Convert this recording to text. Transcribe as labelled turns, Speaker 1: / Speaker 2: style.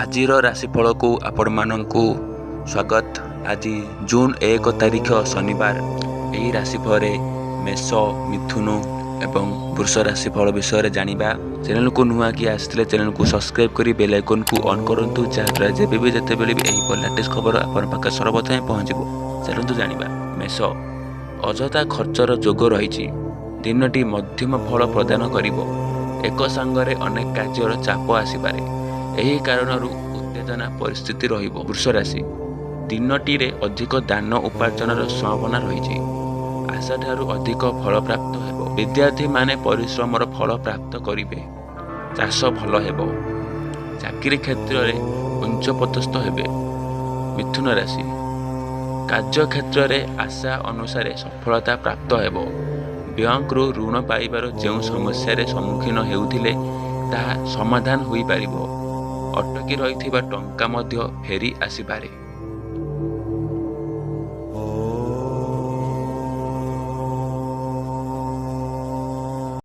Speaker 1: ଆଜିର ରାଶିଫଳକୁ ଆପଣମାନଙ୍କୁ ସ୍ୱାଗତ। ଆଜି ଜୁନ୍ 1 ତାରିଖ ଶନିବାର। ଏହି ରାଶିଫଳରେ ମେଷ, ମିଥୁନ ଏବଂ ବୃଷ ରାଶିଫଳ ବିଷୟରେ ଜାଣିବା। ଚ୍ୟାନେଲକୁ ନୂଆ କି ଆସିଥିଲେ ଚ୍ୟାନେଲକୁ ସବସ୍କ୍ରାଇବ୍ କରି ବେଲ୍ ଆଇକନ୍କୁ ଅନ୍ କରନ୍ତୁ, ଯାହାଦ୍ୱାରା ଯେବେ ବି ଯେତେବେଳେ ବି ଏହିପରି ଲାଟେଷ୍ଟ ଖବର ଆପଣଙ୍କ ପାଖରେ ସର୍ବପ୍ରଥମେ ପହଞ୍ଚିବ। ଚାଲନ୍ତୁ ଜାଣିବା। ମେଷ, ଅଯଥା ଖର୍ଚ୍ଚର ଯୋଗ ରହିଛି। ଦିନଟି ମଧ୍ୟମ ଫଳ ପ୍ରଦାନ କରିବ। ଏକ ସାଙ୍ଗରେ ଅନେକ କାର୍ଯ୍ୟର ଚାପ ଆସିପାରେ। ଏହି କାରଣରୁ ଉତ୍ତେଜନା ପରିସ୍ଥିତି ରହିବ। ବୃଷ ରାଶି, ଦିନଟିରେ ଅଧିକ ଦାନ ଉପାର୍ଜନର ସମ୍ଭାବନା ରହିଛି। ଆଶାଠାରୁ ଅଧିକ ଫଳ ପ୍ରାପ୍ତ ହେବ। ବିଦ୍ୟାର୍ଥୀମାନେ ପରିଶ୍ରମର ଫଳ ପ୍ରାପ୍ତ କରିବେ। ଚାଷ ଭଲ ହେବ। ଚାକିରି କ୍ଷେତ୍ରରେ ଉଚ୍ଚପଦସ୍ଥ ହେବେ। ମିଥୁନ ରାଶି, କାର୍ଯ୍ୟକ୍ଷେତ୍ରରେ ଆଶା ଅନୁସାରେ ସଫଳତା ପ୍ରାପ୍ତ ହେବ। ବ୍ୟାଙ୍କରୁ ଋଣ ପାଇବାର ଯେଉଁ ସମସ୍ୟାରେ ସମ୍ମୁଖୀନ ହେଉଥିଲେ ତାହା ସମାଧାନ ହୋଇପାରିବ। ଅଟକି ରହିଥିବା ଟଙ୍କା ମଧ୍ୟ ଫେରି ଆସିପାରେ।